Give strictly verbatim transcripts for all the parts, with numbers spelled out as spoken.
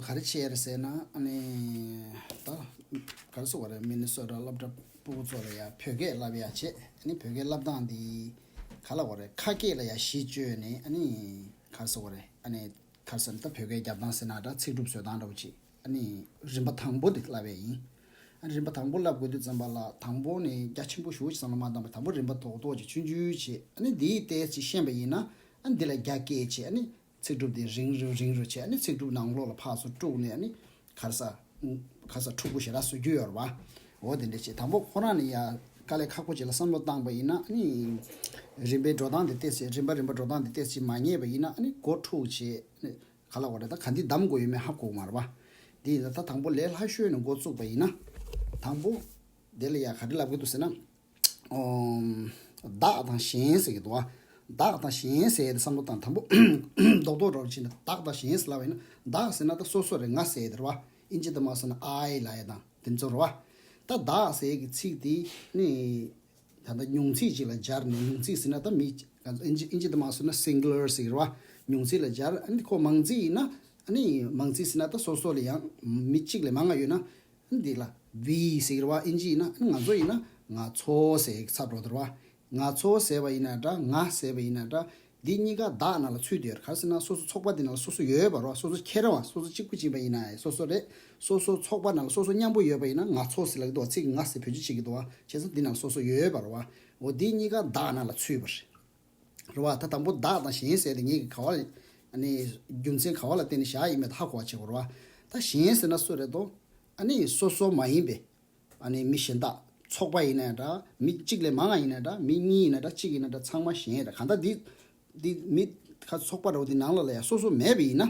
ག་རེ་བྱས་རེད་ཟེར་ན། ཨ་ནི་ད་ག་རེ་ཟེར་བ་རེད། མི་ནི་སོ་ཊ་སློབ་གྲྭ་ཕྲུ་གུ་ཚོ་ལ་ཡ་བོད་སྐད་བསླབ་ཡ་བྱས། ཨ་ནི་བོད་སྐད་བསླབ་སྟངས་འདི་ག་ལ་བ་རེད། ཁ་སྐད་ལ་ཡ་གཞི་བཅོལ་ནས། ཨ་ནི་ག་རེ་ཟེར་བ་རེད། ཨ་ནི་ག་རེ་ཟེར་ན། ད་བོད་སྐད་རྒྱབ་སྟངས་ཟེར་ན་འདྲ། ཚིག་གྲུབ་བཟོ་སྟངས་འདྲ་བོ་ཅིག་ཨ་ནི་རིམ་པ་དང་པོ་འདི་བསླབ་ཡ་ཡིན། ཨ་ནི་རིམ་པ་དང་པོ་བསླབ་དགོས་དུས་ཙམ་པ་ལ། དང་པོ་ནས་རྒྱ་ཆེན་པོ་ཞེ་པོ་ཅིག་བསམ་བློ་མ་བཏང་བར། དང་པོ་རིམ་པ་རྡོག་རྡོག་ཅིག་ཆུང་ཆུང་བྱས། ཨ་ནི་འདིའི་ཏོག་ཙམ་ཤེས་པ་ཡིན་ན། ཨ་ནི་འདི་ལ་རྒྱ་བསྐྱེད་བྱས། ཨ་ནི་ཚིག་གྲུབ་དེ་རིང་རུ་རིང་རུ་བྱས། ཨ་ནི་ཚིག་གྲུབ་ནང་ལོགས་ལ་ཕར་ཚུར་དཀྲུགས་ནས། ཨ་ནི་ག་རེ་ཟ། ག་རེ་ཟ། འཁྲུག་པོ་ཞེ་དྲག་བཟོ་རྒྱུ་ཡོད་རེད་བ། འོ་དེ་འདྲ་བྱས། དང་པོ་ཁོ་རང་ནས་ཡ་དཀའ་ལས་ཁག་པོ་ཅིག་ལ་བསམ་བློ་བཏང་པ་ཡིན་ན། ཨ་ནི་རིམ་པའི་འགྲོ་སྟངས་དེ་ཏོག་ཙམ། རིམ་པ་རིམ་པ་འགྲོ་སྟངས་དེ་ཏོག་ཙམ་མ་ངེས་པ་ཡིན་ན། ཨ་ནི་མགོ་འཁྲུག་བྱས། ཨ་ནི་ག་ལ་བ་རེད། ད་ག་འདི་གདམ་དགོས་ཡོད་མེད་ཧ་གོ་མ་རེད་བ། འདི་ཡིན་ད། ད་དང་པོ་ལས་སླ་ཤོས་ནས་འགོ་བཙུགས་པ་ཡིན་ན། དང་པོ་དེ་ལ་ཡ་ག་རེ་ལབ་གི་འདུག་ཟེར་ན། ཨོམ། བདག་དང་གཞན་ཟེར་གི་འདུག་བ། བདག་དང་གཞན་ཟེར་ཏེ་བསམ་བློ་བཏང་། དང་པོ་རྡོག་རྡོག་འདྲ་བོ་ཕྱིན་ནས་བདག་དང་གཞན་ཟེར་ལབ་པ་ཡིན་ན། བདག་ཟེར་ན་ད་སོ་སོ་རེད། ང་ཟེར་དེ་རེད་བ། ཨིན་ཇི་དུ་མ་སོང་ན་I ལབ་ཡ་དང་དེ་ཚོ་རེད་བ། ད་བདག་ཟེར་གི་ཚིག་དེ་ནི་ད་ལྟ་ཉུང་ཚིག་ཅིག་ལ་སྦྱར་ནས། ཉུང་ཚིག་ཟེར་ན་ད་མི། ཨིན་ཇི་ཨིན་ཇི་དུ་མ་སོང་ན་singular ཟེར་གི་རེད་བ། ཉུང་ཚིག་ལ་སྦྱར། ཨ་ནི་ཁོ་མང་ཚིག་ཡིན་ན། ཨ་ནི་མང་ཚིག་ཟེར་ན་ད་སོ་སོ་ལ་ཡང་མི་གཅིག་ལས་མང་ང་ཡོད་ན། འདི་ལ་we ཟེར་གི་རེད་བ། ཨིན་ཇི་ཡིན་ན། ང་ཚོ་ཡིན་ན་ང་ཚོ་ཟེར་གི་ཚབ་འགྲོ་དེ་རེད་བ། ང་ཚོ་ཟེར་བ་ཡིན་ན་འདྲ། ང་ཟེར་བ་ཡིན་ན་འདྲ། འདི་གཉིས་ཀ་བདག་ནང་ལ་ཚུད་དེ་ཡོད་རེད། ག་རེ་ཟེར་ན་སོ་སོ་ཚོགས་པ་འདི་ནང་ལ་སོ་སོ་ཡོད་པ་རེད་བ། སོ་སོ་ཁྱེད་རང་བ། སོ་སོ་གཅིག་པུ་ཡིན་པ་ཡིན་ན་སོ་སོ་རེད། སོ་སོ་ཚོགས་པ་ནང་ལ་སོ་སོ་མཉམ་པོ་ཡོད་པ་ཡིན་ན་ང་ཚོ་ཟེར་ལབ་ཀྱི་འདུག་བ། ཚིག་ང་ཟེར་བེད་སྤྱོད་བྱེད་ཀྱི་འདུག་བ། བྱས་ཙང་འདི་ནང་ལ་སོ་སོ་ཡོད་པ་རེད་བ། འོ་འདི་གཉིས་ཀ་བདག་ནང་ལ་ཚུད་པ་རེད། རེད་བ། ད་དང་པོ་བདག་དང་གཞན་ཟེར་དེ་ངེད་ཀྱིས་ག་བ་ལ། ཨ་ནི་རྒྱུ་མཚན་ག་བ་ལ་བརྟེན་ནས་བཞག་ཡིན་མེད་ཧ་གོ་བ་བྱེད་དགོས་རེད་བ། ད་གཞན་ཟེར་ན་སུ་རེད་དོ། ཨ་ནི་སོ་སོ་མ་ཡིན་པའི། ཨ་ནི་མི་གཞན་དག་ཚོགས་པ་ཡིན་ན་འདྲ། མི་གཅིག་ལས་མང་ང་ཡིན་ན་འདྲ། མི་གཉིས་ཡིན་ན་འདྲ། གཅིག་ཡིན་ན་འདྲ། ཚང་མ་གཞན་རེད། གང་ལྟར་འདི་འདི་མི་ཁ་ཚོགས་པ་འདྲ་བོ་འདི་ནང་ལ་ལ་ཡ་སོ་སོ་མེད་པ་ཡིན་ན། ཨ་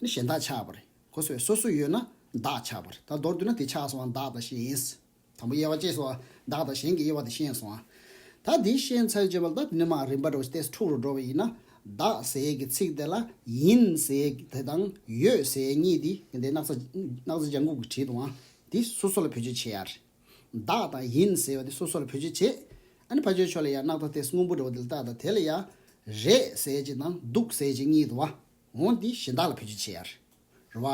ནི་གཞན་དག་ཆགས་པ་རེད། གོ་སོང་ངས། སོ་སོ་ཡོད་ན་བདག་ཆགས་པ་རེད། ད་མདོར་བསྡུས་ན་དེ་ཆགས་སོང་བ། བདག་དང་གཞན། དང་པོ་དབྱེ་བ་ཕྱེ་སོང་བ། བདག་དང་གཞན་གྱི་དབྱེ་བ་དེ་ཤེས་སོང་བ། ད་འདི་ཤེས་ཚར་རྗེས་མ་ལ་ད་འདི་ནས་མར་རིམ་པ་འདྲ་བོ་ཞིག་ཏོག་ཙམ་འཁྲུག་རུ་འགྲོ་བ་ཡིན་ན། བདག་ཟེར་གྱི་ཚིག་དེ་ལ་ཡིན་ཟེར་གྱི་དེ་དང་ཡོད་ཟེར་གཉིས་དེ། འདི་སྣག་ཚ་སྣག་ཚ་ལྗང་གུ་གིས་བྲིས་འདུག་ཨ། འདི་སོ་སོ་ལ་བེད་སྤྱོད་བྱེད་ཡ་རེད། བདག་དང་ཡིན་ཟེར་བ་དེ་སོ་སོ་ལ་བེད་སྤྱོད་བྱེད། ཨ་ནི་ཕར་ཕྱོགས་ཕྱོགས་ལ་ཡ་སྣག་ཚ་དེ་སྔོན་པོ་འདྲ་བོ་དེ་ལ་བལྟས། ད་དེ་ལ་ཡ་རེད་ཟེར་གྱི་དང་འདུག་ཟེར་གྱི་གཉིས་འདུག་བ། འོ་འདི་གཞན་དག་ལ་བེད་སྤྱོད་བྱེད་ཡ་རེད། རེད་བ།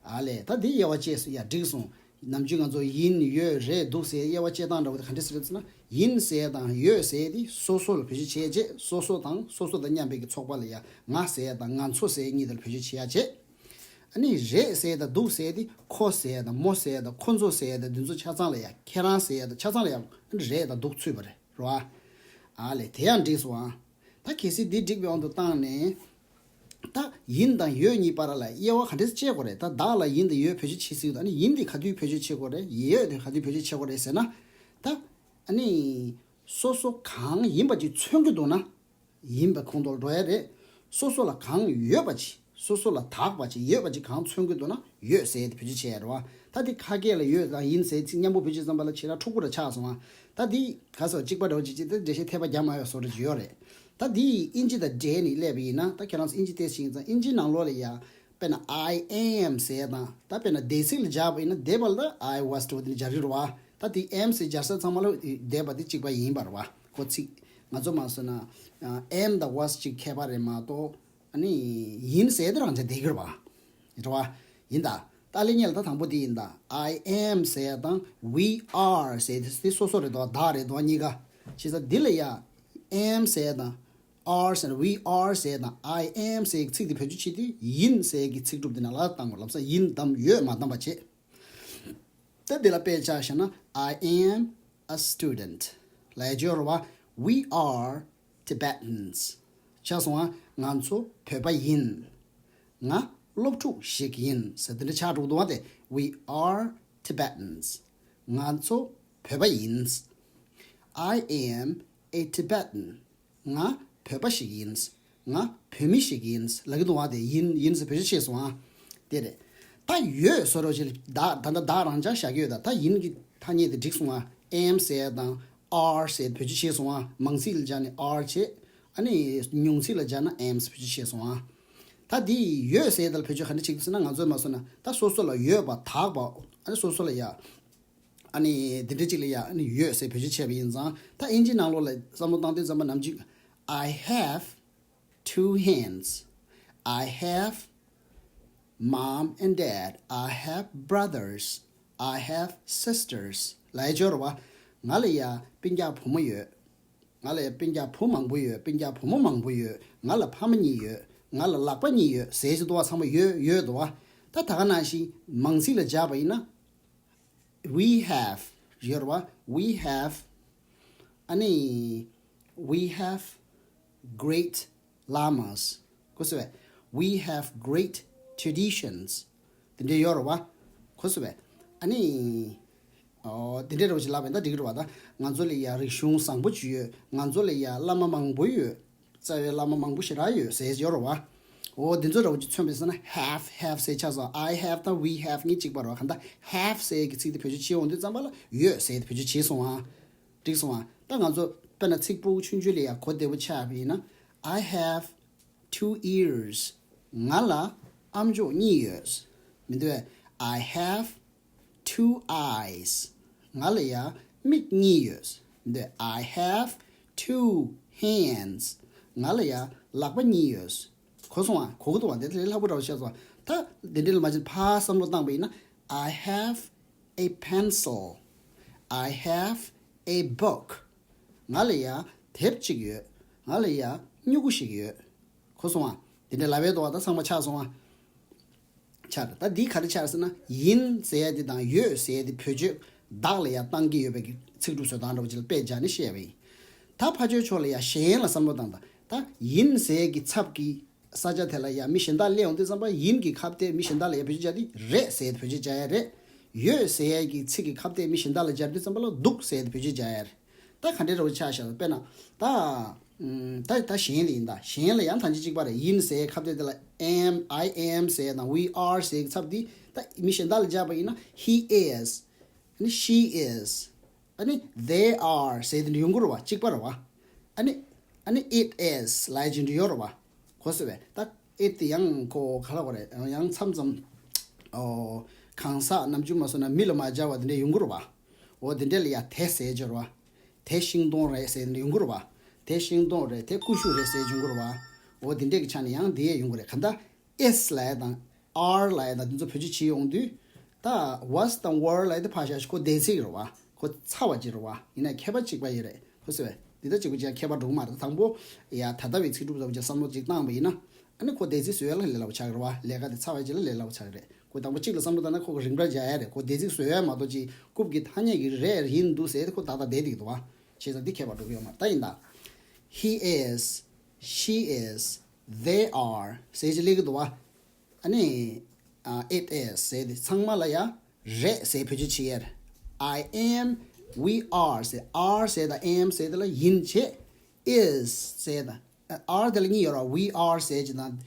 ཨ་ལས། ད་འདི་དབྱེ་བ་ཕྱེ་སོང་ཡ། འགྲིག་སོང་། ནམ་རྒྱུན་ང་ཚོ་ཡིན་ཡོད་རེད་འདུག་ཟེར་དབྱེ་བ་ཕྱེ་སྟངས་འདྲ་བོ་དེ་ག་འདྲ་ཟེར་ཟེར་ན། ཡིན་ཟེར་དང་ཡོད་ཟེར་དེ་སོ་སོ་ལ་བེད་སྤྱོད་བྱེད་བྱེད། སོ་སོ་དང་སོ་སོ་དང་མཉམ་པའི་གི་ཚོགས་པ་ལ་ཡ་ང་ཟེར་དང་ང་ཚོ་ཟེར་གཉིས་དེ་ལ་བེད་སྤྱོད་བྱེད་ཡ་བྱེད། ཨ་ནི་རེད་ཟེར་དང་འདུག་ཟེར་དེ་ཁོ་ཟེར་དང་མོ་ཟེར་དང་ཁོ་ཚོ་ཟེར་དང་འདི་ཚོ་ཆ་ཚང་ལ་ཡ། ཁྱེད་རང་ཟེར་དང་ཆ་ཚང་ལ་ཡ། ཨ་ནི་རེད་དང་འདུག་ཚུད་པ་རེད། རེད་བ། ཨ་ལས། དེ་ཡང་འགྲིག་སོང་ཨ། ད་གལ་སྲིད་འདི་འགྲིག་པའི་དབང་དུ་བཏང་ནས། ད་ཡིན་དང་ཡོད་གཉིས་བར་ལ་དབྱེ་བ་ག་འདྲས་ཕྱེ་དགོས་རེད། ད་བདག་ལ་ཡིན་དང་ཡོད་བེད་སྤྱོད་བྱེད་སྲིད་ཀྱི་འདུག་ཨ་ནི་ཡིན་དེ་ག་དུས་བེད་སྤྱོད་བྱེད་དགོས་རེད། ཡོད་དེ་ག་དུས་བེད་སྤྱོད་བྱེད་དགོས་རེད་ཟེར་ན། ད་ཨ་ནི་སོ་སོ་གང་ཡིན་པ་ཅིག་མཚོན་གྱི་འདུག་ན། ཡིན་པ་ཁོངས་གཏོགས་འགྲོ་ཡ་རེད། སོ་སོ་ལ་གང་ཡོད་པ་ཅིག་སོ་སོ་ལ་དག་པ་ཅིག་ཡོད་པ་ཅིག་གང་མཚོན་གྱི་འདུག་ན་ཡོད་ཟེར་ཏེ་བེད་སྤྱོད་བྱེད་ཡ་རེད་བ། ད་དེ་ཁ་སྐད་ལ་ཡོད་དང་ཡིན་ཟེར་ཚིག་མཉམ་པོ་བེད་སྤྱོད་བརྩམས་པ་ལ་ཁྱེད་རང་འཁྲུག་པོ་ར་ཆགས་སོང་ང་། ད་དེ་ག་སོ་གཅིག་པ་འདྲ་བོ་ཅིག་ཅིག་ད་འགྲེལ་བཤད་འཐད་པ་རྒྱག་མ་ཡོད་བཟོ་འདྲ་ཅིག་ཡོད་རེད། ད་དེ་ཨིན་ཇི་དང་འབྲེལ་ནས་སླེབས་པ་ཡིན་ན། ད་ཁྱེད་རང་ཚོ་ཨིན་ཇི་ཏོག་ཙམ་ཤེས་ཀྱི་ཙང་། ཨིན་ཇི་ནང་ལོགས་ལ་ཡ་དཔེར་ན་I am ཟེར་དང་། ད་དཔེར་ན་འདས་ཚིག་ལ་སྦྱར་བ་ཡིན་ན་འདས་པ་ལ་ད་I was འདྲ་བོ་དེ་འདྲ་སྦྱར་གྱི་རེད་བ། ད་དེ་am ཟེར་སྦྱར་ས་ཚང་མ་ལ་འདས་པ་དེ་གཅིག་པ་ཡིན་པ་རེད་བ། ཁོ་ཚིག་ང་ཚོ་མ་སོ་ན་am དང་was གཅིག་ཁྱད་པར་རེད་མ་གཏོགས། ཨ་ནི་ཡིན་ཟེར་དེ་རང་ཆ་བསྡད་ཀྱི་རེད་བ། རེད་བ། ཡིན་ད། ཏཱ་ལའི་ཉལ་ད་དང་པོ་དེ་ཡིན་ད། I am ཟེར་དང་we are ཟེར་དེ་དེ་སོ་སོ་རེད་དོ། བདག་རེད་དོ། གཉིས་ཀ། བྱས་ཙང་འདི་ལ་ཡ་am ཟེར་དང་are ཟེར། we are ཟེར་དང་I am ཟེར་གྱི་ཚིག་དེ་བེད་སྤྱོད་བྱེད་དུས་ཡིན་ཟེར་གྱི་ཚིག་གྲུབ་དེ་ནང་ལ་བཏང་དགོས། ལམ་སང་ཡིན་དམ་ཡོད་མ་བཏང་པ་བྱེད། ད་འདི་ལ་དཔེ་ཆ་བཞག་ན། I am a student ལབ་ཡ་ཅིག་ཡོད་རེད་བ། We are Tibetans. ཆགས་སོང་ང་། ང་ཚོ་བོད་པ་ཡིན། ང་སློབ་ཕྲུག་ཞིག་ཡིན་ཟེར་དེ་འདྲ་ཆགས་འགྲོ་གི་འདུག་བ། དེ་We are Tibetans. ང་ཚོ་བོད་པ་ཡིན། I am a Tibetan. ང་བོད་པ་ཞིག་ཡིན། ང་བོད་མི་ཞིག་ཡིན་ལབ་ཀྱི་འདུག་བ། དེ་ཡིན་ཡིན་ཟེར་བེད་སྤྱོད་བྱས་སོང་ང་། དེ་རེད། ད་ཡོད་བཟོ་འདྲ་ཅིག་ལ་བདག་ད་ལྟ་བདག་རང་འཇགས་བཞག་གི་ཡོད། ད་ད་ཡིན་གྱི་ཐ་སྙད་དེ་འགྲིག་སོང་ང་། am ཟེར་དང་are ཟེར་བེད་སྤྱོད་བྱས་སོང་ང་། མང་ཚིག་ལ་སྦྱར་ནས་are བྱས། ཨ་ནི་ཉུང་ཚིག་ལ་སྦྱར་ན་am ཟེར་བེད་སྤྱོད་བྱས་སོང་ང་། ད་འདི་ཡོད་ཟེར་དེ་ལ་བེད་སྤྱོད་ག་འདྲ་བྱེད་ཀྱི་འདུག་ཟེར་ན། ང་ཚོས་མ་སོ་ན་ད་སོ་སོ་ལ་ཡོད་པ་དག་པ། ཨ་ནི་སོ་སོ་ལ་ཡ། ཨ་ནི་འདི་འདྲ་ཅིག་ལ་ཡ། ཨ་ནི་ཡོད་ཟེར་བེད་སྤྱོད་བྱས་པ་ཡིན་ཙང་། ད་ཨིན་ཇི་ནང་ལོགས་ལ་བསམ་བློ་བཏང་དུས་ཙམ་པ་ནམ་རྒྱུན། I have two hands. I have Mom and dad, I have brothers, I have sisters. ལབ་ཡ་ཅིག་ཡོད་རེད་བ། ང་ལ་ཡ་སྤུན་ཀྱག་བུ་མོ་ཡོད། ང་ལ་ཡ་སྤུན་ཀྱག་བུ་མང་པོ་ཡོད། སྤུན་ཀྱག་བུ་མོ་མང་པོ་ཡོད། ང་ལ་ཕ་མ་གཉིས་ཡོད། ང་ལ་ལག་པ་གཉིས་ཡོད་ཟེར་ཡ་ཅིག་འདུག་བ། ཚང་མ་ཡོད་ཡོད་འདུག་བ། ད་ད་ག་ནང་བཞིན་མང་ཚིག་ལ་སྦྱར་བ་ཡིན་ན། We have ཡོད་རེད་བ། We have ཨ་ནི། We have great lamas. གོ་སོང་ངས། We have great traditions. དེ་འདྲ་ཡོད་རེད་བ། གོ་སོང་ངས། ཨ་ནི། ཨོ། དེ་འདྲ་འདྲ་བོ་ཅིག་ལབ་པ་ཡིན་ན་འགྲིག་གི་རེད་བ། ད་ང་ཚོ་ལ་ཡ་རིག་གཞུང་བཟང་པོ་ཅིག་ཡོད། ང་ཚོ་ལ་ཡ་བླ་མ་མང་པོ་ཡོད། རྩ་བའི་བླ་མ་མང་པོ་ཞེ་དྲག་ཡོད་ཟེར་ཡོད་རེད་བ། འོ། འདི་ཚོ་འདྲ་བོ་ཅིག་མཚོན་པ་ཡིན་ན་have have ཟེར་ཆགས་སོང་། I have དང་we have གཉིས་གཅིག་པ་རེད་བ། གང་ལྟར་have ཟེར་གྱི་ཚིག་དེ་བེད་སྤྱོད་བྱེད་ཡོང་དུས་ཙམ་པ་ལ་ཡོད་ཟེར་དེ་བེད་སྤྱོད་བྱས་སོང་ཨ། འགྲིག་སོང་ཨ། ད་ང་ཚོ་དཔེར་ན་ཚིག་ཕྲུག་ཆུང་ཆུང་ལ་ཡ་གོ་བདེ་པོ་ཆགས་པ་ཡིན་ན། I have two ears. ང་ལ་ཨམ་ཅོག་གཉིས་ཡོད། མི་འདུག I have two eyes. ང་ལ་ཡ་མིག་གཉིས་ཡོད། མི་འདུག I have two hands. ང་ལ་ཡ་ལག་པ་གཉིས་ཡོད། གོ་སོང་ཨ། གོ་གི་འདུག་བ། འདི་ལས་སླ་པོ་འདྲ་བོ་ཤར་སོང་། ད་འདི་འདྲ་ལ་མ་ཕྱིན་ཕར་བསམ་བློ་བཏང་པ་ཡིན་ན། I have a pencil. I have a book. ང་ལ་ཡ་དེབ་ཅིག་ཡོད། ང་ལ་ཡ་སྨྱུ་གུ་ཞིག་ཡོད། གོ་སོང་ཨ། དེ་འདྲ་ལབ་ཡས་འདུག་བ། ད་ཚང་མ་ཆགས་སོང་ཨ། ཆགས་རེད། ད་འདི་ག་རེ་ཆགས་ཟེར་ན། ཡིན་ཟེར་ཡས་དེ་དང་ཡོད་ཟེར་ཡས་དེ་བེད་སྤྱོད་བདག་ལ་ཡ་བཏང་གི་ཡོད་པའི་གི་ཚིག་གྲུབ་བཟོ་སྟངས་འདྲ་བོ་ཅིག་ལ་དཔེ་སྦྱར་ནས་བཤད་པ་ཡིན། ད་ཕར་ཕྱོགས་ཕྱོགས་ལ་ཡ་གཞན་ལ་བསམ་བློ་བཏང་དང་། ད་ཡིན་ཟེར་ཡས་ཀྱི་ཚབ་ཀྱི་ས་ཆ་དེ་ལ་ཡ་མི་གཞན་དག་སླེབས་ཡོང་དུས་ཙམ་པ། ཡིན་གྱི་ཁ་གཏད་མི་གཞན་དག་ལ་ཡ་བེད་སྤྱོད་བྱ་དེ་རེད་ཟེར་ཡས་དེ་བེད་སྤྱོད་བྱ་ཡ་རེད། ཡོད་ཟེར་ཡས་ཀྱི་ཚིག་གི་ཁ་གཏད་མི་གཞན་དག་ལ་སྦྱར་དུས་ཙམ་པ་ལ་འདུག་ཟེར་ཡས་དེ་བེད་སྤྱོད་བྱ་ཡ་རེད། ད་ག་འདྲའི་འདྲ་བོ་ཆགས་ཤག་དཔེར་ན། ད། ཨམ། ད་ད་གཞན་ལ་ཡིན། ད་གཞན་ལ་ཡང་ཐམས་ཅད་གཅིག་པ་རེད། ཡིན་ཟེར་ཁ་གཏད་དེ་ལ་am, I am ཟེར་དང་we are ཟེར་གྱི་ཚབ་དེ་ད་མི་གཞན་དག་ལ་སྦྱར་བ་ཡིན་ན། He is. ཨ་ནི་she is. ཨ་ནི་they are ཟེར་དེ་འདྲ་ཡོང་གི་རེད་བ། གཅིག་པ་རེད་བ། ཨ་ནི། ཨ་ནི་it is ལབ་ཡ་ཅིག་འདྲ་ཡོད་རེད་བ། གོ་སོང་ངས། ད་it དེ་ཡང་ཁོ་ག་ལབ་དགོས་རེད། ཡང་མཚམས་མཚམས། ཨོ། གང་ཟག་ནམ་རྒྱུན་མ་སོང་ན་མི་ལ་མ་སྦྱར་བ་དེ་འདྲ་ཡོང་གི་རེད་བ། འོ་དེ་འདྲ་ལ་ཡ་དེ་ཟེར་གྱི་རེད་བ། དེ་ཤིང་སྡོང་རེད་ཟེར་ནས་ཡོང་གི་རེད་བ། དེ་ཤིང་སྡོང་རེད། དེ་ཀུ་ཤུ་རེད་ཟེར་གྱི་ཡོང་གི་རེད་བ། འོ་དེ་འདྲས་ཀྱི་ཆ་ནས་ཡང་དེ་ཡས་ཡོང་གི་རེད། གང་ལྟར་is ལབ་ཡ་དང་are ལབ་ཡ་དང་དེ་ཚོ་བེད་སྤྱོད་བྱེད་ཡོང་དུས། ད་was དང་were ལབ་ཡ་དེ་ཕར་བཞག་ཁོ་འདས་ཚིག་རེད་བ། ཁོ་ཚར་བ་ཅིག་རེད་བ། ཡིན་ན་ཁྱད་པར་གཅིག་པ་ཡིན་རེད། ཁོ་ཟེར་བས་འདི་ལྟར་གཅིག་པ་ཅིག་ཡང་ཁྱད་པར་འགྲོ་གི་མ་རེད། དང་པོ་ཡ་ད་ལྟ་བའི་ཚིག་གྲུབ་ཙམ་ཅིག་བསམ་བློ་ཅིག་བཏང་བ་ཡིན་ན། ཨ་ནི་ཁོ་འདས་ཚིག་བཟོ་ཡ་ལ་ལས་སླ་པོ་ཆགས་ཀྱི་རེད་བ། ལས་ཀ་དེ་ཚར་བ་ཅིག་ལ་ལས་སླ་པོ་ཆགས་ཀྱི་རེད། ཁོ་དང་པོ་གཅིག་ལ་བསམ་བློ་བཏང་ན་ཁོ་གི་རིང་བསྒྲགས་རྒྱག་ཡ་རེད། ཁོ་འདས་ཚིག་བཟོ་ཡ་མ་གཏོགས་ཅིག་རྐུབ་ཀྱི་ཐ་སྙད་ཀྱི་རེད་ཡིན་འདུག་ཟེར་ཏེ་ཁོ་ཏག་ཏག་བསྡད་བསྡད་ཀྱི་འདུག་བ། བྱས་ཙང་འདི་ཁྱད་པར་འགྲོ་གི་ཡོད་མ་རེད། ད་ཡིན་ད། He is, she is, they are ཟེར་ཅིག་སླེབས་ཀྱི་འདུག་བ། ཨ་ནི། ཨ། it is ཟེར་དེ་ཚང་མ་ལ་ཡ་རེད་ཟེར་བེད་སྤྱོད་བྱེད་ཡ་རེད། I am, we are ཟེར། are ཟེར་དང་am ཟེར་དེ་ལ་ཡིན་བྱས། is ཟེར་དང་། ཨ། are དེ་ལ་གཉིས་ཡོད་རེད། we are ཟེར་གྱི་དང་།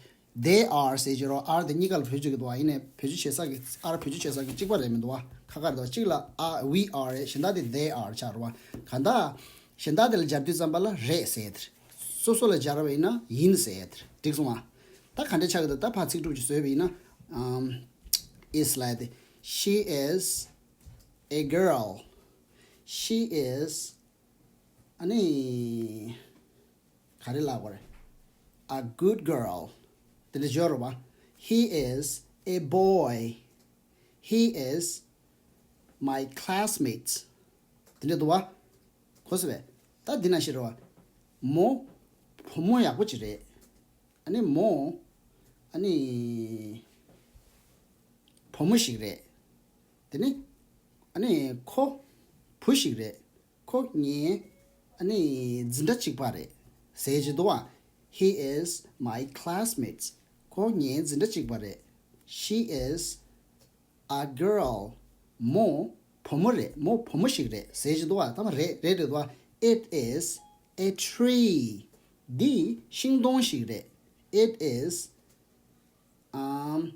they are ཟེར་གྱི་རེད། are དེ་གཉིས་ཀ་ལ་བེད་སྤྱོད་ཀྱི་འདུག་བ། ཡིན་ནའི་བེད་སྤྱོད་བྱེད་ས་གི། are བེད་སྤྱོད་བྱེད་ས་གི་གཅིག་པ་རེད་མི་འདུག་བ། ཁ་ཁ་རེད་འདུག་བ། གཅིག་ལ་are, we are རེད། གཞན་དག་དེ་they are ཆགས་རེད་བ། གང་ལྟར། གཞན་དག་དེ་ལ་སྦྱར་དུས་ཙམ་པ་ལ་རེད་ཟེར་དེ་རེད། སོ་སོ་ལ་སྦྱར་བ་ཡིན་ན་ཡིན་ཟེར་དེ་རེད། འགྲིག་སོང་ང་། ད་ག་འདྲ་ཆགས་ཀྱི་འདུག་ད་ཕར་ཚིག་གྲུབ་ཅིག་བཟོས་པ་ཡིན་ན། ཨམ། is ལབ་ཡ་དེ། She is a girl. She is ཨ་ནི། ག་རེ་ལབ་དགོས་རེད། a good girl དེ་འདྲ་ཅིག་ཡོད་རེད་བ། He is a boy. He is my classmate དེ་འདྲ་འདུག་བ། གོ་སོང་ངས། ད་འདི་ནང་བཞིན་རེད་བ། མོ་བུ་མོ་ཡག་པོ་ཅིག་རེད། ཨ་ནི་མོ། ཨ་ནི། བུ་མོ་ཞིག་རེད། དེ་ནི། ཨ་ནི་ཁོ་བུ་ཞིག་རེད། ཁོ་ངའི་ཨ་ནི་འཛིན་གྲྭ་གཅིག་པ་རེད་ཟེར་གྱི་འདུག་བ། He is my classmate. ཁོ་ངའི་འཛིན་གྲྭ་གཅིག་པ་རེད། She is a girl. མོ་བུ་མོ་རེད། མོ་བུ་མོ་ཞིག་རེད་ཟེར་གྱི་འདུག་བ། ད་མ་རེད། རེད་རེད་འདུག་བ། It is a tree. འདི་ཤིང་སྡོང་ཞིག་རེད། It is, um,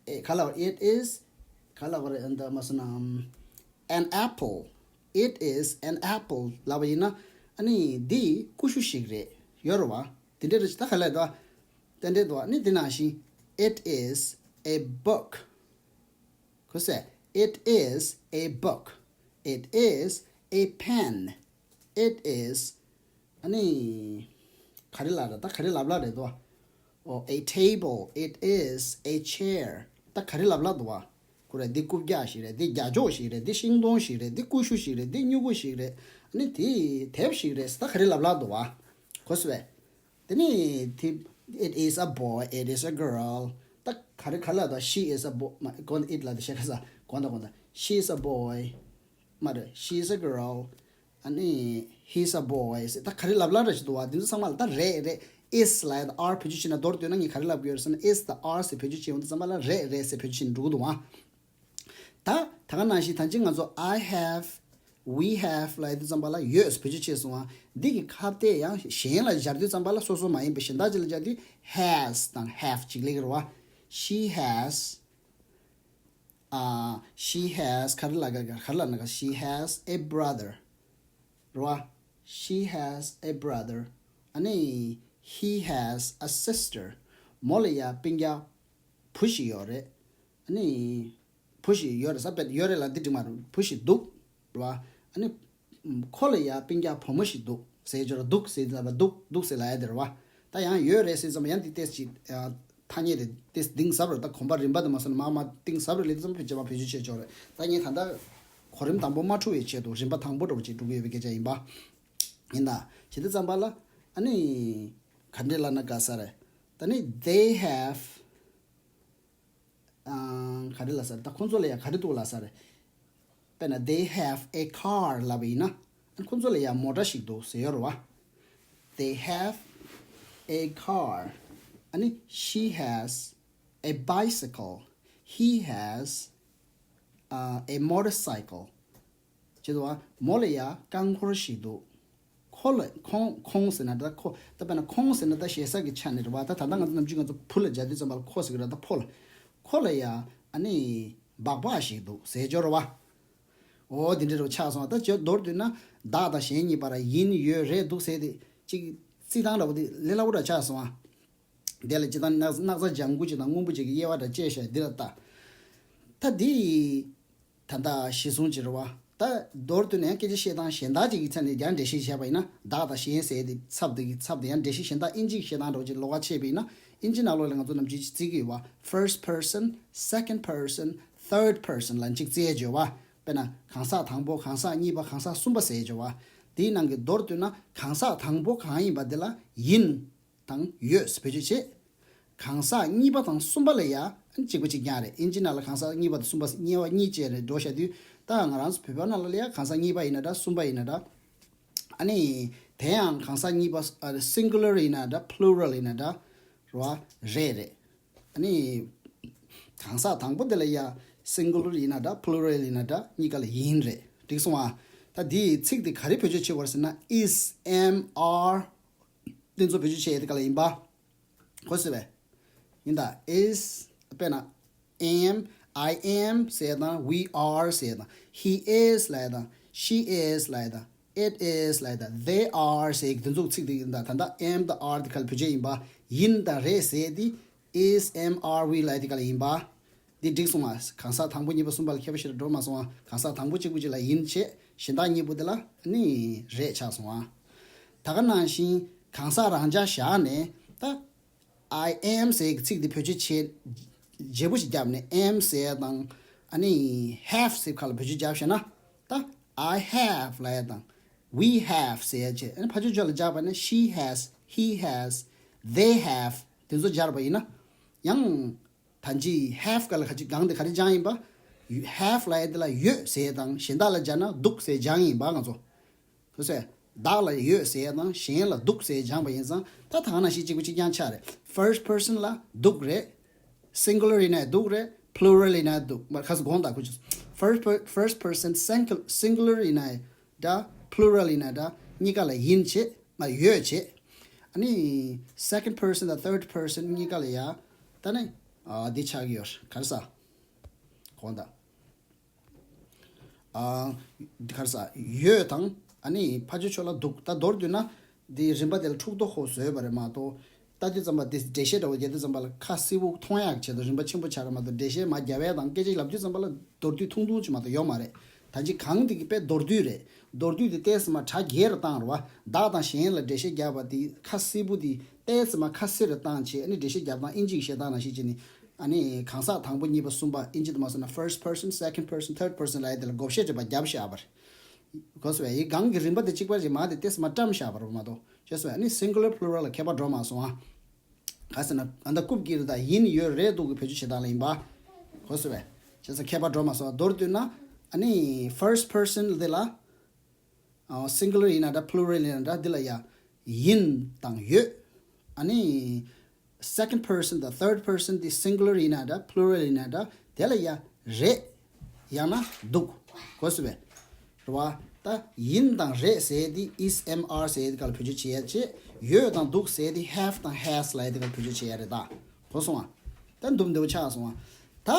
ཨེ། ག་ལབ། it is ག་ལབ་རེད། ཨ། འདི་མ་སོང་ན། an apple. It is an apple ལབ་པ་ཡིན་ན། ཨ་ནི་འདི་ཀུ་ཤུ་ཞིག་རེད། ཡོད་རེད་བ། དེ་འདྲ་རེད། ད་ག་ལབ་འདུག་དེ་འདྲ་འདུག་ཨ་ནི་དེ་ནང་བཞིན། It is a book. གོ་སོང་ངས། It is a book. It is a pen. It is ཨ་ནི། ག་རེ་ལབ་རེད། ད་ག་རེ་ལབ་ལབ་རེད་དོ། Oh, a table, it is a chair. ད་ག་རེ་ལབ་ལབ་འདུག་བ། ཁོ་རེ་འདི་རྐུབ་བཀྱག་ཞིག་རེད། འདི་རྒྱ་ཅོག་ཞིག་རེད། འདི་ཤིང་སྡོང་ཞིག་རེད། འདི་ཀུ་ཤུ་ཞིག་རེད། འདི་སྨྱུ་གུ་ཞིག་རེད། ཨ་ནི་དེ་དེབ་ཞིག་རེད། ད་ག་རེ་ལབ་ལབ་འདུག་བ། གོ་སོང་ངས། དེ་ནས་དེ། It is a boy, it is a girl. ད་ག་རེ་ག་རེ་ལབ་འདུག She is a boy. མ་གོ་ནི་it ལབ་འདུག་ཤེས་ག་ས་གོ་འདུག་གོ་འདུག She is a boy. མ་རེད། She is a girl. ཨ་ནི་he's a boy. ད་ག་རེ་ལབ་ལབ་ར་ཞིག་འདུག་བ། འདི་ཚོ་ཚང་མ་ལ་ད་རེད་རེད། is ལབ་ཡ་ད་are བེད་སྤྱོད་བྱས་ན། མདོར་བསྡུས་ན་ངས་ག་རེ་ལབ་དགོས་རེད་ཟེར་ན། is དང་are ཟེར་བེད་སྤྱོད་བྱས་ཡོང་དུས་ཙམ་པ་ལ་རེད་རེད་ཟེར་བེད་སྤྱོད་བྱས་ནས་འགྲོ་གི་འདུག་བ། ད་ད་ག་ནང་བཞིན་ད་ཅི་ང་ཚོ་I have, we have ལབ་ཡ་དུས་ཙམ་པ་ལ་ཡོད་ཟེར་བེད་སྤྱོད་བྱས་སོང་བ། འདི་གི་ཁ་གཏད་ཡང་གཞན་ལ་སྦྱར་དུས་ཙམ་པ་ལ་སོ་སོ་མ་ཡིན་པའི་གཞན་དག་ཅིག་ལ་སྦྱར་དུས་has དང་have ཅིག་སླེབས་ཀྱི་རེད་བ། She has, uh, she has ག་རེ་ལབ་ག་ག་རེ་ལབ་ན་ག she has a brother རེད་བ། She has a brother. ཨ་ནི་he has a sister. མོ་ལ་ཡ་སྤུན་ཀྱག་བུ་ཞིག་ཡོད་རེད། ཨ་ནི་བུ་ཞིག་ཡོད་རེད་ཟེར་བས་ཡོད་རེད་ལབ་འདི་འགྲིག་མ་རེད། བུ་ཞིག་འདུག་རེད་བ། ཨ་ནི་ཁོ་ལ་ཡ་སྤུན་ཀྱག་བུ་མོ་ཞིག་འདུག་ཟེར་ཅོ་ར། འདུག་ཟེར་ལབ་པ་འདུག་འདུག་ཟེར་ལབ་ཡ་དེ་རེད་བ། ད་ཡང་ཡོད་རེད་ཟེར་ཙམ་ཡང་འདི་ཏོག་ཙམ་ཅིག་ཐ་སྙད་དེ་ཏོག་ཙམ་གཏིང་ཟབ་རེད། ད་གོམ་པ་རིམ་པ་དེ་མ་སོང་ན་མ་མ་གཏིང་ཟབ་རེད་ལབ་ཙམ་ཕལ་ཆེར་བ་བེད་སྤྱོད་བྱེད་ཆོག་རེད། ད་ངས་ད་ལྟ་གོ་རིམ་དང་པོ་མ་འཁྲུལ་བའི་ཆེད་དུ་རིམ་པ་དང་པོ་འདྲ་བོ་ཅིག་འགྲོ་གི་ཡོད་པའི་སྐད་ཆ་ཡིན་པ། ཡིན་ད། བྱེད་དུས་ཙམ་པ་ལ་ཨ་ནི་ག་འདྲས་ལབ་ན་དགའ་ས་རེད། ད་ནི་they have ག་རེ་ལབ་ས་རེད། ད་ཁོང་ཚོ་ལ་ཡང་ག་རེ་འདུག་ལབ་ས་རེད། དཔེར་ན་they have a car ལབ་པ་ཡིན་ན། ཁོང་ཚོ་ལ་ཡང་མོ་ཊ་ཞིག་འདུག་ཟེར་ཡོད་རེད་བ། They have a car. ཨ་ནི་she has a bicycle. He has uh, a motorcycle. བྱེད་དུ་བ། མོ་ལ་ཡ་རྐང་འཁོར་ཞིག་འདུག་ཁོ་ལ་ཁོང་ཁོང་ཟེར་ན་ད་ཁོ། ད་དཔེར་ན་ཁོང་ཟེར་ན་ད་ཞེ་ས་གི་ཆ་ནས་རེད་བ། ད་ད་ལྟ་ང་ཚོ་ནམ་རྒྱུན་ང་ཚོ་བུ་ལ་སྦྱར་དུས་ཙམ་པ་ལ་ཁོ་ཟེར་གི་རེད། ད་ཕོ་ལ། ཁོ་ལ་ཡ་ཨ་ནི་སྦག་སྦག་ཞིག་འདུག་ཟེར་ཅོ་རེད་བ། འོ་དེ་འདྲ་རུ་ཆགས་སོང་། ད་ཅོ་མདོར་བསྡུས་ན་བདག་དང་གཞན་གཉིས་བར་ཡིན་ཡོད་རེད་འདུག་ཟེར་དེ་ཅིག་རྩིས་སྟངས་འདྲ་བོ་དེ་ལས་སླ་བོ་འདྲ་ཆགས་སོང་ཨ། དེ་ལ་སྤྱིར་བཏང་སྣག་སྣག་ཚ་ལྗང་གུ་ཅིག་དང་སྔོན་པོ་ཅིག་གི་དབྱེ་བ་འདྲ་བཅད་བཞག་འདི་ལ་ལྟ། ད་འདི་ད་ལྟ་གཞི་བཟུང་ཅིག་རེད་བ། ད་མདོར་བསྡུས་ནས་སྐད་ཆ་བཤད་སྟངས་གཞན་དག་ཅིག་གི་ཚད་ནས་ཀྱང་འགྲེལ་བཤད་བྱས་པ་ཡིན་ན། བདག་དང་གཞན་ཟེར་དེ་ཚབ་དེ་གི་ཚབ་དེ་ཡང་འགྲེལ་བཤད་གཞན་དག་ཨིན་ཇིའི་བཤད་སྟངས་འདྲ་བོ་ཅིག་ལོགས་ཀ་ཕྱེས་པ་ཡིན་ན། ཨིན་ཇི་ནང་ལོགས་ལ་ང་ཚོ་ནམ་རྒྱུན་ཅིག་བརྩི་གི་ཡོད་བ། First person, second person, third person ལབ་ཅིག་བརྩི་ཡས་ཡོད་བ། དཔེར་ན་གང་ཟག་དང་པོ། གང་ཟག་གཉིས་པ། གང་ཟག་གསུམ་པ་ཟེར་ཡས་ཡོད་བ། དེའི་ནང་གི་མདོར་བསྡུས་ན་གང་ཟག་དང་པོ་གང་ཡིན་པ་དེ་ལ་ཡིན་དང་ཡོད་བེད་སྤྱོད་བྱེད། གང་ཟག་གཉིས་པ་དང་གསུམ་པ་ལ་ཡང་གཅིག་པ་གཅིག་རྐྱང་རེད། ཨིན་ཇི་ནང་ལ་གང་ཟག་གཉིས་པ་དང་གསུམ་པ་གཉིས་པ་གཉིས་བཅས་རེད་འགྲོ་བཤད་དུས། ད་ང་རང་ཚོ་བོད་པ་ནང་ལ་ཡང་གང་ཟག་གཉིས་པ་ཡིན་ན་འདྲ། གསུམ་པ་ཡིན་ན་འདྲ། ཨ་ནི་དེ་ཡང་གང་ཟག་གཉིས་པ་singular ཡིན་ན་འདྲ། plural ཡིན་ན་འདྲ་རེད་བ། རེད་རེད། ཨ་ནི་གང་ཟག་དང་པོ་དེ་ལ་ཡང་singular ཡིན་ན་འདྲ། plural ཡིན་ན་འདྲ། གཉིས་ཀ་ལ་ཡིན་རེད། འགྲིག་སོང་ཨ། ད་འདིའི་ཚིག་དེ་ག་རེ་བེད་སྤྱོད་བྱེད་པ་རེད་ཟེར་ན། is, am, are དེ་ཚོ་བེད་སྤྱོད་བྱེད་ཡས་དེ་ག་ལ་ཡིན་པ། གོ་སོང་བས། ཡིན་ད། is དཔེར་ན་am, I am ཟེར་དང་། we are ཟེར་དང་། he is ལབ་དང་། she is ལབ་དང་། it is ལབ་དང་། they are ཟེར་གི་དེ་ཚོ་ཚིག་དེ་ཡིན་ད། ད་ལྟ་am དང་are དེ་ག་ལ་བེད་སྤྱོད་ཡིན་པ། ཡིན་དང་རེད་ཟེར་དེ་is, am, are, we ལབ་དེ་ག་ལ་ཡིན་པ། འདི་འགྲིག་སོང་ང་། གང་ཟག་དང་པོ་གཉིས་པ་གསུམ་པ་ལ་ཁྱད་པར་ཞེ་དྲག་འགྲོ་མ་སོང་ང་། གང་ཟག་དང་པོ་གཅིག་པུ་གཅིག་ལ་ཡིན་བྱས། གཞན་དག་གཉིས་པོ་དེ་ལ་ནི་རེད་ཆགས་སོང་ང་། ད་ག་ནང་བཞིན་གང་ཟག་རང་འཇགས་བཞག་ནས་ད་I am ཟེར་གྱི་ཚིག་འདི་བེད་སྤྱོད་བྱེད། བརྗེ་པོ་ཞིག་བརྒྱབ་ནས་am ཟེར་དང་། ཨ་ནི་have ཟེར་ཁ་ལ་བེད་སྤྱོད་བརྒྱབ་བྱས་ན། ད་I have ལབ་ཡ་དང་། we have ཟེར་ཡ་བྱས། ཨ་ནི་ཕར་ཕྱོགས་ཕྱོགས་ལ་བརྒྱབ་པ་ནི་she has, he has, they have དེ་ཚོ་སྦྱར་བ་ཡིན་ན། ཡང་ད་ཅི་have ག་ལ་ག་ཅི་གང་དེ་ག་རེ་སྦྱང་ཡིན་པ། have ལབ་ཡ་དེ་ལ་ཡོད་ཟེར་དང་། གཞན་དག་ལ་སྦྱར་ན་འདུག་ཟེར་སྦྱང་ཡིན་པ་ང་ཚོ། གོ་སོང་། བདག་ལ་ཡོད་ཟེར་དང་གཞན་ལ་འདུག་ཟེར་སྦྱངས་པ་ཡིན་ཙང་། ད་ད་ག་ནང་བཞིན་གཅིག་པ་གཅིག་རྐྱང་ཆགས་རེད། First person ལ་འདུག་རེད། Singular ཡིན་ན་འདུག་རེད། Plural ཡིན་ན་འདུག་མ་ཁ་སང་དགོངས་དག་ཁུ་ཆུ། First per- first person singular singular ཡིན་ན་འདྲ། Plural ཡིན་ན་འདྲ། གཉིས་ཀ་ལ་ཡིན་བྱེད། མ་ཡོད་བྱེད། ཨ་ནི་second person དང་third person གཉིས་ཀ་ལ་ཡ། ད་ནི་ཨ་འདི་ཆགས་ཀྱི་ཡོད། ག་རེ་ཟ། དགོངས་དག་ཨ། ག་རེ་ཟ། ཡོད་དང་། ཨ་ནི་ཕར་ཕྱོགས་ཕྱོགས་ལ་འདུག་ད་མདོར་བསྡུས་ན། འདི་རིམ་པ་དེ་ལ་འཁྲུག་རྡོ་ཁོ་བཟོས་པ་རེད་མ་གཏོགས། ལྟ་དུས་ཙམ་པ་དེ་འགྲེལ་བཤད་འདྲ་བོ་རྒྱག་དུས་ཙམ་པ་ལ་ཁ་གསལ་པོ་མཐོང་ཡག་ཆེད་དུ་རིམ་པ་ཆེན་པོ་ཆགས་རེད་མ་གཏོགས། འགྲེལ་བཤད་མར་རྒྱབ་ཡ་དང་སྐད་ཆ་ལབ་དུས་ཙམ་པ་ལ་མདོར་བསྡུས་ཐུང་ཐུང་ཅིག་མ་གཏོགས་ཡོད་མ་རེད། ད་ཅི་གང་དེ་གི་དཔེ་མདོར་བསྡུས་རེད། མདོར་བསྡུས་དེ་ཏོག་ཙམ་མ་གྲ་རྒྱས་རུ་བཏང་རུ་བ། བདག་དང་གཞན་ལ་འགྲེལ་བཤད་རྒྱབ་པ་དེ་ཁ་སིལ་པོ་དེ་ཏོག་ཙམ་མ་ཁ་སིལ་རུ་བཏང་བྱས། ཨ་ནི་འགྲེལ་བཤད་རྒྱབ་སྟངས་ཨིན་ཇི་གི་བཤད་སྟངས་ནང་བཞིན་བྱས་ནས། ཨ་ནི་གང་ཟག་དང་པོ་གཉིས་པ་གསུམ་པ་ཨིན་ཇི་དུ་མ་སོང་ན་first person, second person, third person ལབ་ཡ་དེ་ལ་བགོ་བཤའ་སྒྲིག་པ་རྒྱབ་བཞག་པ་རེད། གོ་སོང་བས། ཡི་གང་གི་རིམ་པ་དེ་གཅིག་པ་རེད་མ་དེ་ཏོག་ཙམ་མ་བཀྲམ་བཞག་པ་རེད་མ་གཏོགས། ཤེས་སོང་བས། ཨ་ནི་singular plural ལ་ཁྱད་པར་འགྲོ་མ་སོང་ཨ། ག་ཟེར་ན་ཨ་ད་རྐུབ་ཀྱི་རེད། ད་ཡིན་ཡོད་རེད་འདུག་གི་བེད་སྤྱོད་བྱེད་སྟངས་ལ་ཡིན་པ། གོ་སོང་བས། བྱས་ཙང་ཁྱད་པར་འགྲོ་མ་སོང་། མདོར་བསྡུས་ན་ཨ་ནི་first person དེ་ལ་singular ཡིན་ན་འདྲ། plural ཡིན་ན་འདྲ། འདི་ལ་ཡ་ཡིན་དང་ཡོད། ཨ་ནི་second person དང་third person དེ་singular ཡིན་ན་འདྲ། plural ཡིན་ན་འདྲ། དེ་ལ་ཡ་རེད། ཡང་ན་འདུག། གོ་སོང་བས། རེད་བ། ད་ཡིན་དང་རེད་ཟེར་དེ་is, am, are ཟེར་དེ་ག་ལ་བེད་སྤྱོད་བྱེད་ཡ་བྱེད། ཡོད་དང་འདུག་ཟེར་དེ་have དང་has ལབ་ཡ་དེ་ག་ལ་བེད་སྤྱོད་བྱེད་ཡ་རེད་ད། གོ་སོང་ང་། ད་འདུམ་འདེའུ་ཆགས་སོང་ང་། ད་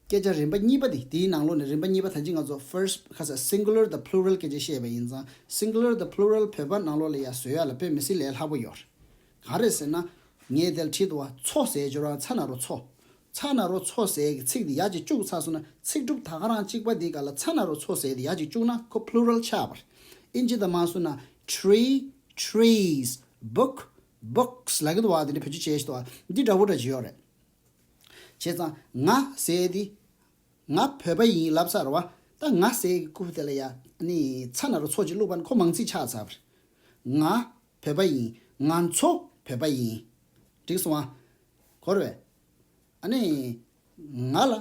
སྐད་ཆ་རིམ་པ་གཉིས་པ་དེ། དེའི་ནང་ལོགས་ནས་རིམ་པ་གཉིས་པ་ད་ཅི་ང་ཚོ་first ཁ་ས་singular དང་plural སྐད་ཆ་བཤད་པ་ཡིན་ཙང་singular དང་plural བོད་པ་ནང་ལོགས་ལ་ཡ་བཟོ་ཡ་ལ་དཔེ་མི་སྲིད་ལས་སླ་པོ་ཡོད་རེད། ག་རེ་ཟེར་ན། ངས་དེ་ལ་བྲིས་འདུག་བ། མཚོ་ཟེར་སྦྱོར་བ་ཚ་ན་རོ་མཚོ། ཚ་ན་རོ་མཚོ་ཟེར་གི་ཚིག་འདི་ཡ་གཅིག་བཅུག་ཚར་སོང་ན། ཚིག་གྲུབ་ད་ག་རང་གཅིག་པ་འདི་ག་ལ་ཚ་ན་རོ་མཚོ་ཟེར་འདི་ཡ་གཅིག་བཅུག་ན་ཁོ་plural ཆགས་པ་རེད། ཨིན་ཇི་དང་མ་སོང་ན་tree, trees, book, books ལབ་ཀྱི་འདུག་བ། འདི་འདྲ་བེད་སྤྱོད་བྱས་ཤི་འདུག་བ། འདི་འདྲ་བོ་འདྲ་ཅིག་ཡོད་རེད། བྱས་ཙང་ང་ཟེར་འདི། ང་བོད་པ་ཡིན་ལབ་ཚར་བ། ད་ང་ཟེར་གི་རྐུབ་དེ་ལ་ཡ་ནི་ཚ་ན་རོ་མཚོ་ཅིག་བླུགས་པ་ན་ཁོ་མང་ཚིག་ཆགས་ཚར་བ་རེད། ང་བོད་པ་ཡིན། ང་ཚོ་བོད་པ་ཡིན། འགྲིག་སོང་ཨ། གོ་རེད་བས། ཨ་ནི། ང་ལ་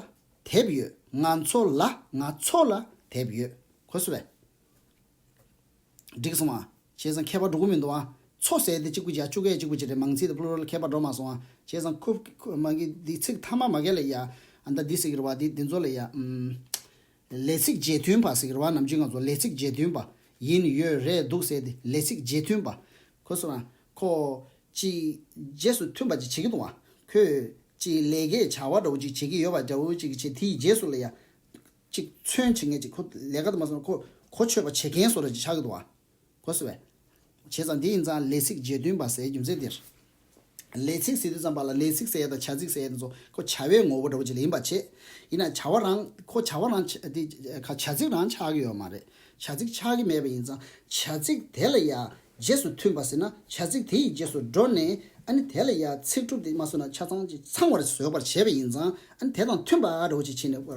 དེབ་ཡོད། ང་ཚོ་ལ། ང་ཚོ་ལ་དེབ་ཡོད། གོ་སོང་བས། འགྲིག་སོང་ཨ། བྱས་ཙང་ཁྱད་པར་འགྲོ་གི་མི་འདུག་ཨ། མཚོ་ཟེར་དེ་གཅིག་པུ་ཅིག་ཨ། བཅུ་གའི་གཅིག་པུ་ཅིག་རེད། མང་ཚིག་དང་plural ཁྱད་པར་འགྲོ་མ་སོང་ཨ། བྱས་ཙང་ཁུ་ཁུ་མ་གི་འདི་ཚིག་མཐའ་མ་མ་གི་ལ་ཡ། ཨ་ད་འདི་ཟེར་གི་རེད་བ། འདི་འདི་ཚོ་ལ་ཡ། ཨམ། ལས་ཚིག་རྗེས་མཐུན་པ་ཟེར་གི་རེད་བ། ནམ་རྒྱུན་ང་ཚོ་ལས་ཚིག་རྗེས་མཐུན་པ། ཡིན་ཡོད་རེད་འདུག་ཟེར་དེ་ལས་ཚིག་རྗེས་མཐུན་པ། ཁོ་སོང་ན་ཁོ་ཅིག་རྗེས་སུ་མཐུན་པ་ཅིག་བྱེད་ཀྱི་འདུག་བ། ཁོས་ཅིག་ལས་ཀའི་བྱ་བ་འདྲ་བོ་ཅིག་བྱེད་ཀྱི་ཡོད་པ་འདྲ་བོ་ཅིག་བྱེད། དེའི་རྗེས་སུ་ལ་ཡ་ཅིག་མཚོན་བྱེད་མཁན་ཅིག་ཁོ་ལས་ཀ་དུ་མ་སོང་ན་ཁོ་གོ་ཆོད་པ་བྱེད་མཁན་བཟོ་འདྲ་ཅིག་ཆགས་ཀྱི་འདུག་བ། གོ་སོང་བས། བྱས་ཙང་འདི་ཡིན་ཙང་ལས་ཚིག་རྗེས་མཐུན་པ་ཟེར་རྒྱུ་མཚན་འདིར། ལས་ཚིག་ཟེར་དུས་ཙམ་པ་ལ་ལས་ཚིག་ཟེར་ཡ་དང་བྱ་ཚིག་ཟེར་ཡ་དེ་ཚོ་ཁོ་བྱ་བའི་ངོ་བོ་འདྲ་བོ་ཅིག་ལ་ཡིན་པ་བྱེད། ཡིན་ན་བྱ་བ་རང་ཁོ་བྱ་བ་རང་ཆ་དེ་ཁ་བྱ་ཚིག་རང་ཆགས་ཀྱི་ཡོད་མ་རེད། བྱ་ཚིག་ཆགས་ཀྱི་མེད་པ་ཡིན་ཙང་བྱ་ཚིག་དེ་ལ་ཡ་རྗེས་སུ་མཐུན་པ་ཟེར་ན་བྱ་ཚིག་དེ་ཡི་རྗེས་སུ་འགྲོ་ནས། ཨ་ནི་དེ་ལ་ཡ་ཚིག་གྲུབ་དེ་མ་སོང་ན་ཆ་ཚང་ཅིག་ཚང་བར་བཟོས་པར་བྱས་པ་ཡིན་ཙང་། ཨ་ནི་དེ་དང་མཐུན་པ་འདྲ་བོ་ཅིག་བྱས་ནས། བྱ་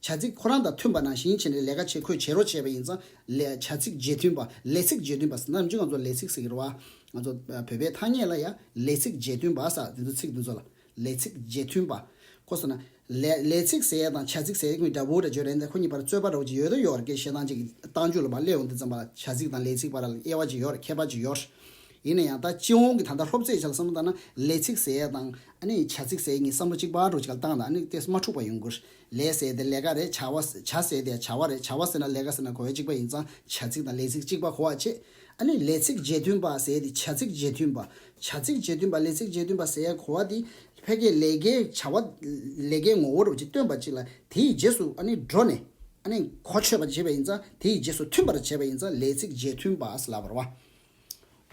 ཚིག་ཁོ་རང་དང་མཐུན་པ་ནང་བཞིན་བྱས་ནས་ལས་ཀ་བྱེད། ཁོས་བྱེད་རོགས་བྱས་པ་ཡིན་ཙང་། ལས་བྱ་ཚིག་རྗེས་མཐུན་པ། ལས་ཚིག་རྗེས་མཐུན་པ་ཟེར་ན་ནམ་རྒྱུན་ང་ཚོ་ལས་ཚིག་ཟེར་གི་རེད་བ། ང་ཚོ་བོད་པའི་ཐ་སྙད་ལ་ཡ་ལས་ཚིག་རྗེས་མཐུན་པ་ཟེར། དེ་ཚོ་ཚིག་དེ་ཚོ་ལ་ལས་ཚིག་རྗེས་མཐུན་པ། ཁོ་སོང་ན་ལས་ལས་ཚིག་ཟེར་ཡ་དང་བྱ་ཚིག་ཟེར་ཡ་གཉིས་འདྲ་བོ་འདྲ་བརྗོད་རེད། འདི་ཁོ་གཉིས་བར་རྩོད་པ་འདྲ་བོ་ཅིག་ཡོད་དོ་ཡོད་རེད། སྐད་བཤད་སྟངས་ཅིག་གི་རྟགས་འཇུག་ལ་མར་སླེབས་ཡོང་དུས་ཙམ་པ་ལ་བྱ་ཚིག་དང་ལས་ཚིག་བར་ལ་དབྱེ་བ་ཅིག་ཡོད་རེད། ཁྱད་པར་ཅིག་ཡོད་རེད། ཡིན་ན་ཡང་ད་སྤྱི་ཡོངས་ཀྱི་ད་ལྟ་སློབ་ཚན་ཆ་ལ་བསམ་བློ་བཏང་ན་ལས་ཚིག་ཟེར་ཡ་དང་། ཨ་ནི་བྱ་ཚིག་ཟེར་ཡ་གཉིས་བསམ་བློ་གཅིག་པ་འདྲ་བོ་ཅིག་ལ་བཏང་དང་། ཨ་ནི་དེ་མ་འཁྲུག་པ་ཡོང་དགོས། ལས་ཟེར་ཡ་དེ་ལས་ཀ་རེད། བྱ་བ་བྱ་ཟེར་ཡ་དེ་བྱ་བ་རེད། བྱ་བ་ཟེར་ན་ལས་ཀ་ཟེར་ན་གོ་བ་གཅིག་པ་ཡིན་ཙང་བྱ་ཚིག་དང་ལས་ཚིག་གཅིག་པ་གོ་བ་བྱེད། ཨ་ནི་ལས་ཚིག་རྗེས་མཐུན་པ་ཟེར་ཡ་དེ་བྱ་ཚིག་རྗེས་མཐུན་པ། བྱ་ཚིག་རྗེས་མཐུན་པ། ལས་ཚིག་རྗེས་མཐུན་པ་ཟེར་ཡ་གོ་བ་དེ་ཕ་གིའི་ལས་ཀའི་བྱ་བ་ལས་ཀའི་ངོ་བོ་འདྲ་བོ་ཅིག་སྟོན་པ་ཅིག་ལ་དེའི་རྗེས་སུ་ཨ་ནི་འགྲོ་ནས་ཨ་ནི་གོ་ཆོད་པ་བྱེད་པ་ཡིན་ཙང་། དེའི་རྗེས་སུ་མཐུན་པར་བྱེད་པ་ཡིན་ཙང་ལས་ཚིག་རྗེས་མཐུན་པ་ཟེར་ལབ་པ་རེད་བ།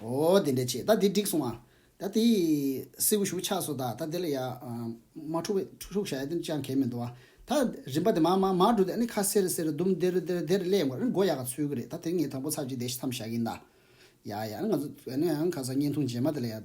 འོ་དེ་འདྲ་བྱས། ད་དེ་འགྲིག་སོང་ཨ། ད་དེ་སིལ་བུ་ཞིག་ཆགས་སོང་། ད་ད་དེ་ལ་ཡ་མ་འཁྲུག་པའི་འཁྲུག་བཞག་ཡ་དེ་ཅང་གལ་མི་འདུག་ཨ། ད་རིམ་པ་དེ་མ་མ་མ་འགྲོ་དེ་ཨ་ནི་ཁ་སེར་སེར་འདུམ་དེར་དེར་དེར་སླེབས་ཡོང་གི་རེད། མགོ་ཡག་ག་ཚོད་ཀྱི་རེད། ད་དེ་ངས་དང་པོ་ཚར་གཅིག་དེ་ཞིག་མཚམས་བཞག་གི་ཡིན་ད། ཡ་ཡ། ང་ཚོ་ཨ་ནི་ཡང་ཁ་སང་བརྙན་ཐུང་རྗེས་མ་དེ་ལ་ཡ་